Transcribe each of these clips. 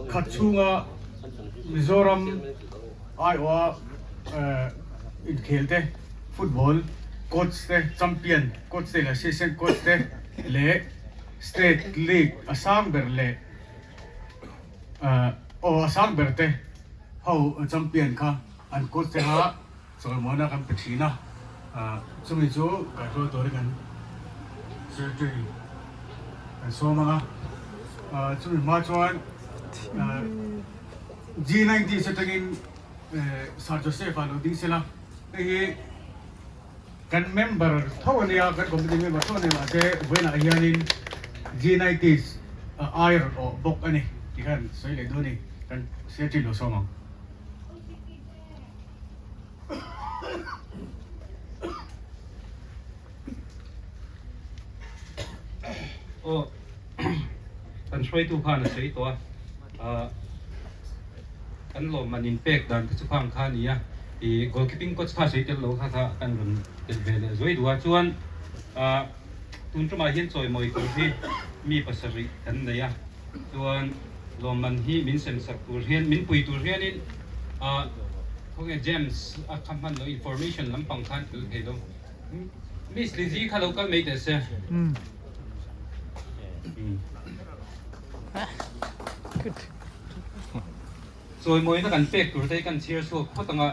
khat chhunga Mizoram aiawha inkhel te, football coach te, champion coach te leh assistant coach te leh state league a sang ber leh aw a sang ber te ho champion kha an coach te kha Chawimuana kan pe thin a, chumi chu kaihrual turin kan secretary kan sawm ang a, chumi hma chuan G90 atangin Sir Joseph-a lo ding sela, hei hi kan member tho a nia, kan committee member tho a nia mahse vawiinah hianin G90 ai rawn awh bawk a ni tih khan sawi leh duh a ni, kan secretary lo sawm ang. Aw kan hruaitu khan a sawi tawh a, kan lawmman inpek dan te chu khang kha a ni a, ih goalkeeping coach kha sawi tel lo kha kha kan rawn tel ve leh zuai duh a, chuan tun tumah hian chawimawi tur hi mi pasarih kan nei a. Chuan lawmman hi min sem sak tur hian min pui tur hianin ah khawnge James a kha hman lo information lampang khan tel thei lo. Miss Lizzy kha lo kal mai teh se. Chawimawina kan pek tur te hi kan chhiar chhuak phawt anga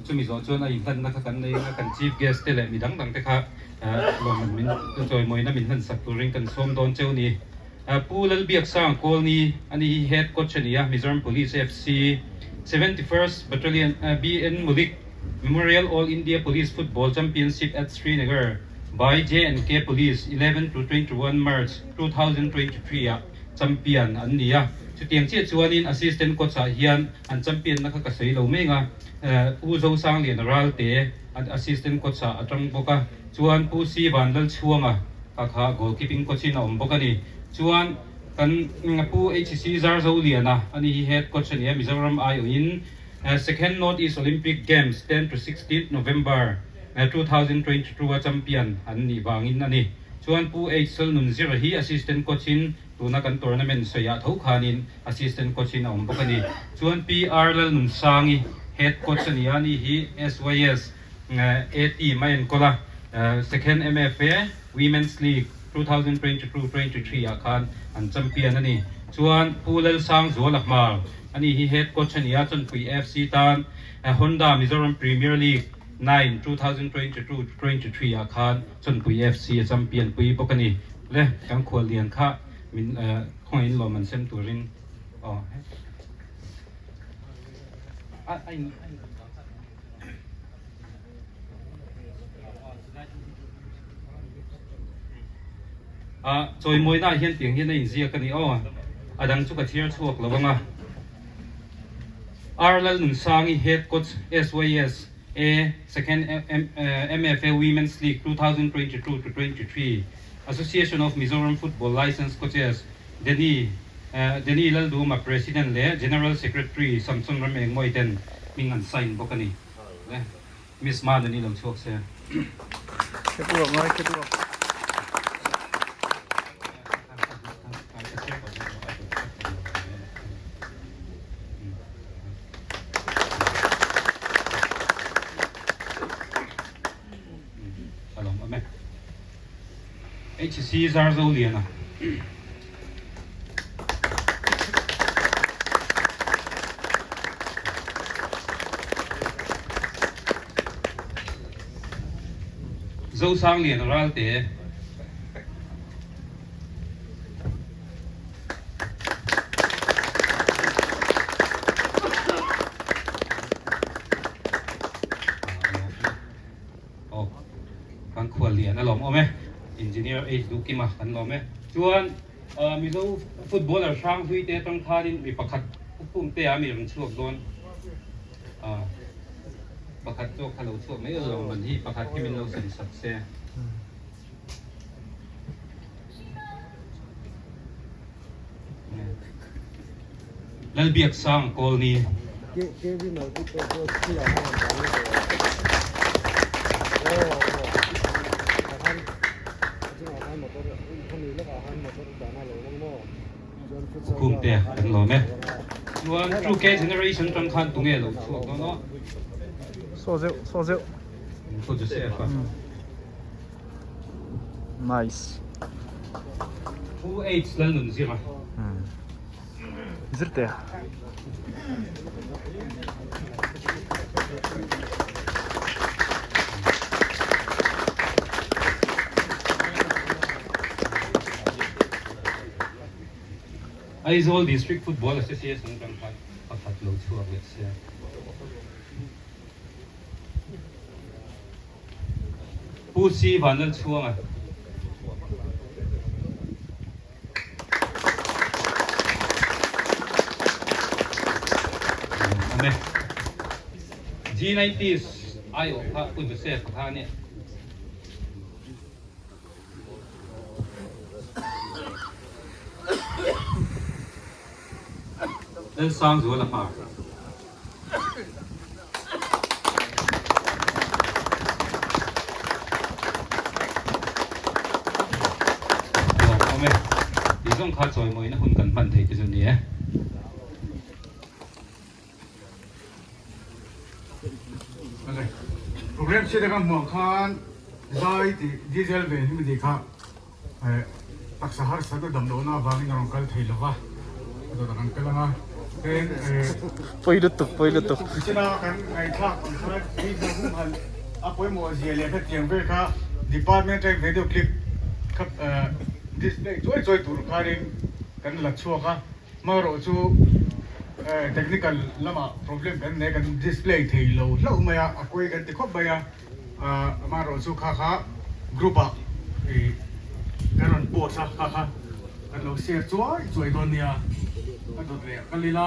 chumi zawh chuan a inhlanna kha kan nei anga kan chief guest te leh midang dang te kha lawmman min chawimawina min hlan sak turin kan sawm dawn cheu ni. Pu Lalbiaksang Kawlni a ni hi Head Coach a ni a, Mizoram Police FC, 71st Battalion BN Mulik Memorial All India Police Football Championship at Srinagar by J&K Police 11 to 21 March 2023 ah champion an ni a. Chutiang chiah chuanin Assistant Coach ah hian an champion na kha ka sawi lo meng a, Pu Zosangliana Ralte Assistant Coach ah a tang bawk a. Chuan Pu Si Vanlalchhuanga kha kha goalkeeping coach in a awm bawk a ni. Chuan kan Pu HC Zarzoliana a ni hi head coach a ni a, Mizoram aiawhin Second North East Olympic Games 10 to 16 November 2022 a champion an nih vangin a ni. Chuan Pu H Solnunzira hi assistant coach in tuna kan tournament sawiah tho khanin assistant coach in a awm bawk a ni. Chuan PR Lalnunsangi head coach a ni a, ni hi SYS A team a enkawl a, Second MFA Women's League 2022-23 ah khan an champion a ni. Chuan Pu Lalsangzuala Hmar a ni hi head coach a ni a, Chawnpui FC tan Honda Mizoram Premier League 9 2022-23 ah khan Chawnpui FC a champion pui bawk a ni. Le kan khuallian kha min khawngaih in lawm an sem turin aw. A chawimawina ah hian tiang hian a inziak a ni aw. A dang chu ka chhiar chhuak lo ang a. R Lalnunsangi Head Coach SYS A Second MFA Women's League 2022 to 23 Association of Mizoram Football Licence Coaches Danny Danny Lalduma President leh General Secretary Samson Ramengmawii ten hming an sign bawk a ni. Le Miss Manani lo chhuak se. Ka lawm awm e. HC Zarzoliana. Zosangliana Ralte. Aw kan khual lian a lawm awm e, Engineer H Duhkima kan lawm e. Chuan Mizo footballer hrang hlui te atang khanin mi pakhat Pum te ah mi rawn chhuak dawn pakhat chu kha lo chhuak mai a lawm man hi pakhat hi min lo sem sak se. Lalbiaksang Kawlni. Khumte kan lawm e. Chuan 2K generation tang khan tunge lo chhuak dawn aw. Saw zeuh, saw zeuh. Pu Joseph a. Nice. Pu H Lalnunzira. Zirte. Aizawl District Football Association atang khan pakhat lo chhuak leh sia. Pu C Vanlalchhuanga. Awm e. G90s aiawh kha Pu Joseph a kha a nia. Lalsangzuala hmar. Lawmawm e. Tih zawng kha chawimawina hun kan hman thei te chu ni e. Program chhiat a kan hmuh ang khan zai tih diesel ve hi mi kha taksa harsatna dam lohna avangin a rawn kal thei lova a dawt a kan kal ang a tin Pawi lutuk pawi lutuk. China kan ngaihthlak ang khan diesel humhalh a pawimawh zia leh hetiang vel kha department atangin video clip kha display chuai chuai tur khanin kan la chhuak a. Hmarawh chu technical lamah problem kan nei kan display thei lo hlauh mai a, a kawi kan ti khawp mai a, hmarawh chu kha kha group ah kan rawn post a, kha kha kan lo share chuai chuai dawn nia, ka dawt leh ka lila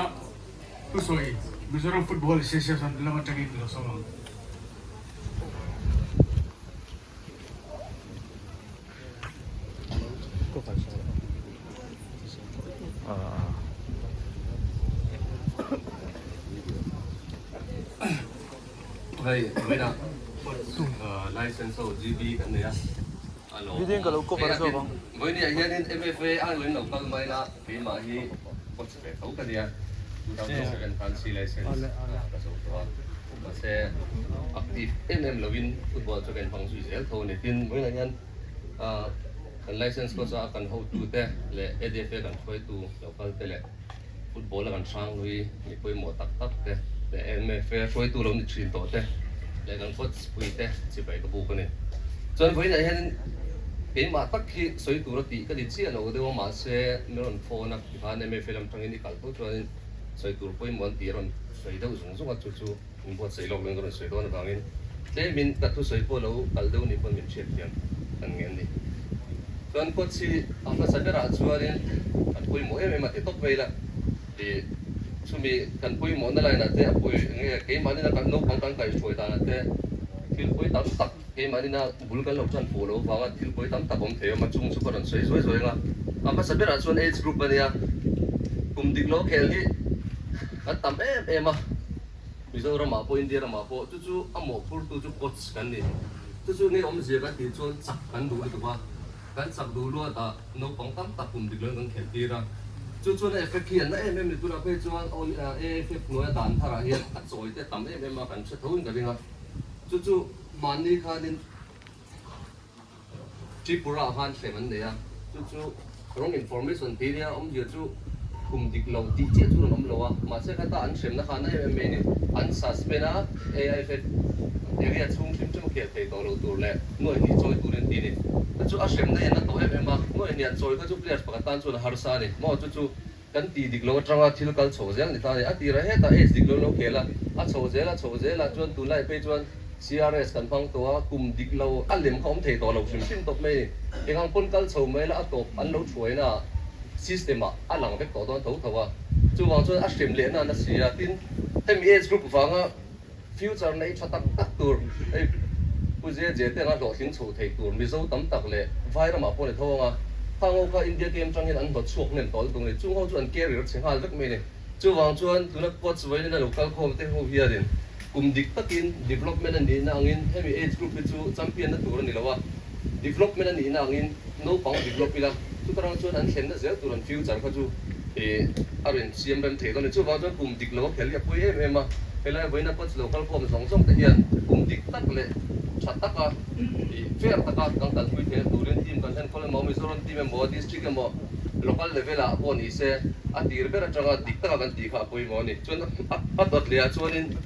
thusawi Mizoram Football Association lam atangin lo sawm ang. Hei vawiinah license ho GB kan nei a, a lo vawiinah hianin MFA a lo in lo kal mai la keimah hi coach ve tho ka nia 2007 khan C license ka zo tawh a mahse active em em lovin football chu ka inhmang zui zel tho a ni tin vawiinah hian Kan license coach a kan hotute leh ADFA kan hruaitu local te leh football a kan hranglui mi pawimawh tak tak te leh MFA hruaitu lo ni thin tawh te leh kan coach pui te chibai ka buk a ni. Chuan vawiinah hian keimah tak hi sawi tur a tih ka ni chiah lo deuh a mahse min rawn phone a tikhan MFA lam tangin i kal tho chuanin sawi tur pawimawh an tih a rawn sawi deuh zung zung a chu chu In buatsaih lawk lawng ka rawn sawi dawn avangin tlemin ka thusawi pawh lo kal deuh ni pawn min hriat thiam kan ngen ni. Chuan coach hi a hmasa berah chuanin kan pawimawh em em a ti tawp mai la tih chumi kan pawimawhna line ah te a pawi enge keimahni na kan naupang kan kaihhruai danah te thil pawi tam tak keimahni na bul kan lo tan fuh loh avanga thil pawi tam tak awm thei a awm a chung chu ka rawn sawi zuai zuai ang a. A hmasa berah chuan age group a nia kum dik lo khel hi kan tam em em a. Mizoramah pawh India ramah pawh chu chu a mawhphurtu chu coach kan ni. Chu chu nge awmzia kan tih chuan chak kan duh lutuk a, kan chak duh luatah naupang tam tak kum dik loin kan khelh tir a. Chu chuan a effect hi an na em em ni tunah phei chuan AFF hnuaia dan tharah hian a chawi te tam em em a kan hre tho in ka ring a. Chu chu mahni khanin Tripura ah khan hrem an nei a, chu chu wrong information tih nia awmzia chu kum dik lo tih chiah chu rawn awm lo a, mahse khata an hremna kha na em em mai a ni. An suspend a, AIFF area chhung hrim hrim a khel thei tawh lo tur leh nuaih hnih chawi turin an ti a ni. Chu chu a hremna hian a tawh em em a, nuaih hnih an chawi kha chu players pakhat tan chuan a harsa a ni maw, chu chu kan tih dik lo atanga thil kal chho zel a ni ta a ni. A tirah hetah age dik lo lo khel a, a chho zel a chho zel a, chuan tunlai phei chuan CRS kan hmang tawh a, kum dik lo a lem kha awm thei tawh lo hrim hrim tawp mai a ni. Eng ang pawn kal chho mai la a tawp an lo thuaina system ah a lang vek tawh dawn tho tho a, chuvang chuan a hrem lehna a na si a, tin hemi age group vanga future nei tha tak tak tur hei Pu JJ te anga hlawhtling chho thei tur Mizo tam tak leh vai ramah pawh a ni tho ang a, khang ho kha India team atang hian an hlawt chhuak hnem tawh lutuk a ni, chung ho chu an carrier chhe nghal vek mai a ni. Chuvang chuan tuna coach vawiin a lo kal khawm te ho hianin kum dik takin development a nihna angin hemi age group hi chu champion na tur a ni lo a, development a nihna angin naupang develop ila chutarang chuan an thlenna zel tur an future kha chu. Ih a rawn siam rem thei dawn a ni. Chuvang chuan kum dik lo a khel hi a pui em em a, helai vawiina coach lo kal khawm zawng zawng te hian kum dik tak leh tha taka ih fair taka kan kalpui theihna turin team kan enkawl emaw Mizoram team emaw district emaw local level ah pawh ni se a tir ber atanga dik taka kan tih kha a pawimawh a ni. Chuan a dawt leh ah chuanin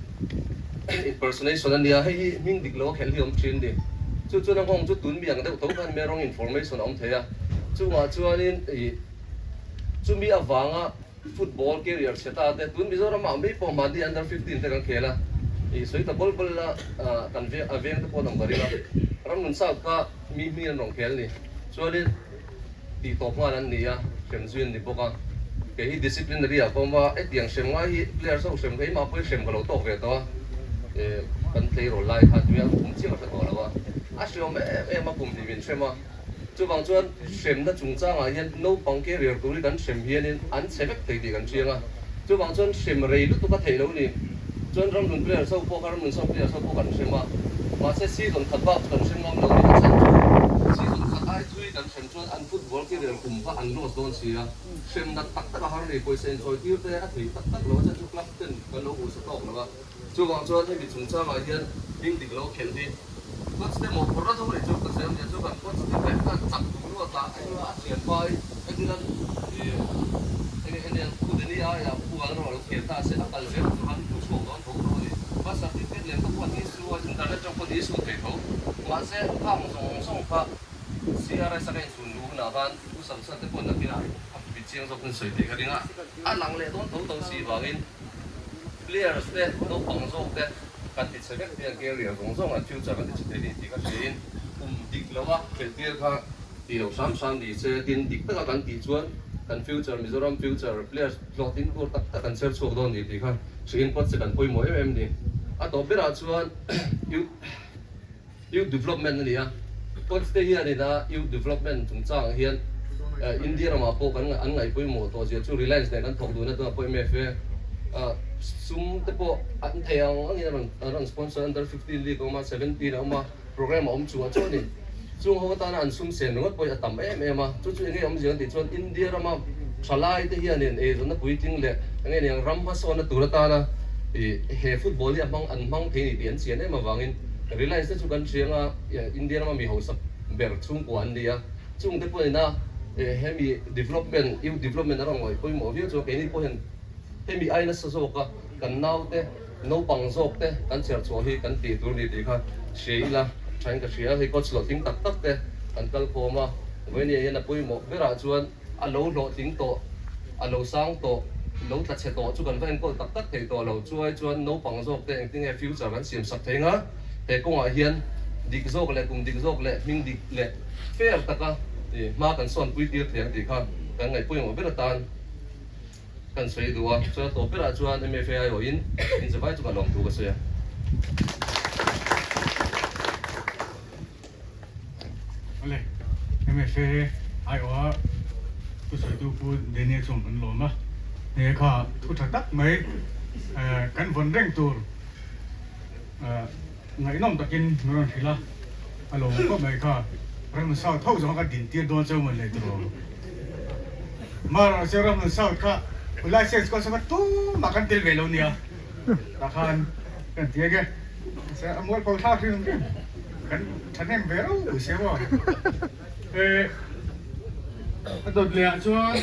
impersonation a nia, hei hi hming dik lo a khelh hi a awm thin a ni. Chu chuan a nghawng chu tun mi ang deuh tho khan me rawng information a awm thei a, chungah chuanin ih. Chumi avanga football career chhe ta te, tun Mizoram ah mai pawh mahni under 15 te kan khel a, ih sawi ta bawl bawl a kan veng a veng te pawh an awm ka ring a, Ramnun South kha mi hming an rawn khel ni, chuanin tih tawp nghal an ni a, hrem zui an ni bawk a, kei hi disciplinary ah ka awm a, hetiang hrem ngai hi players ho hrem keimah pawhin hrem ka lo tawk ve tawh a, ih kan tleirawl lai kha tui a kum chiah ka hre tawh lo a, a hreawm em em a kum hnih min hrem a. Chuvang chuan hremna chungchangah hian naupang career tur hi kan hrem hianin an chhe vek thei tih kan hriang a. Chuvang chuan hrem rei lutuk a theih lo ni. Chuan ramhlun players ho pawh kha ramhlun sub players ho pawh kan hrem a. Mahse season khat bak chu kan hrem ngam lo ni. A chhan chu season khat ai thui kan hrem chuan an football career kum kha an loss dawn si a. Hrem nat tak tak a har ni. Pawisa inchawi tir te a thei tak tak lo. A chhan chu club ten kan lo huhsa tawk lo a. Chuvang chuan hemi chungchangah hian hming dik lo khelh hi coach te mawhphurhna chu ri chu ka sawi awmzia chu kan coach te leh khan chak duh luat a eng a thianpa hi engtin ih eng eng eng pu Deni aia pu an rawn lo khel ta se a kal zel chu an hmu chhuak dawn tho tho a ni. Bus certificate lem te pawh an issue a internet atang pawh an issue thei tho mahse khang zawng zawng kha CRS a ka inchhun luh hunah khan pu Samson te pawh nakinah a bi chiang zawk in sawi theih ka ring a a lang leh dawn tho tho si vangin Players te, naupang zawk te kan ti chhe vek hian career zawng zawng an future kan ti chhe thei ni tih ka hriain kum dik lo a khelh tir kha tih loh hram hram ni se tin dik taka kan tih chuan kan future Mizoram future players hlawhtling tur tak tak kan chher chhuak dawn ni tih kha hriain coach te kan pawimawh em em ni. A tawp berah chuan youth youth development a ni a, coach te hianin a youth development chungchangah hian India ramah pawh kan an ngaih pawimawh tawh zia chu Reliance nen kan thawk dun a tunah pawh MFA sum te pawh an thei ang angin a rawn a rawn sponsor under 15 league a awm a 17 a awm a program a awm chungah chuan ni chung ho atana an sum sen ringawt pawh hi a tam em em a chu chu enge awmzia an tih chuan India rama thalai te hianin eizawnna puitling leh enge niang ram hmasawnna tur atana ih he football hi a hmang an hmang thei ni tih an chian em avangin Reliance te chu kan hriang a, India rama mi hausa ber chhungkua an ni a, chungte pawhin a hemi development, youth development a rawn ngawih pawimawh viau chuan keini pawh hian hemi ai nasa zawk a kan naute, naupang zawk te kan chher chhuah hi kan tih tur ni tih kha hria ila thain ka hria. Hei coach hlawhtling tak tak te kan kal khawm a, vawinia hian a pawimawh berah chuan A lo hlawhtling tawh, a lo sang tawh, lo tla chhe tawh chu kan va enkawl tak tak thei tawh lo. Chuai chuan naupang zawk te engtin nge future kan siam sak thei nga? He kawngah hian dik zawk leh kum dik zawk leh hming dik leh fair taka hma kan sawn pui tir thei ang tih kha kan ngaih pawimawh ber atan kan sawi duh a. Chuan a tawp berah chuan MFA aiawhin inzavai chu ka lawm thu ka sawi a. Awle, MFA aiawha thusawitu Pu Daniel chuan kan lawm a, he kha thu tha tak mai kan vawn reng tur ngaihnawm takin min rawn hrilh a, a lawm khawp mai kha Ramnun South ho zawng kha ka din tir dawn cheu mawn leh tiraw. Marawh chu Ramnun South kha license kawlsa kha tumah kan tel ve lo nia, tah khan kan ti enge. A mualpho thlak hrim hrim kan thahnem ve ro pui se maw. A dawt leh ah chuan.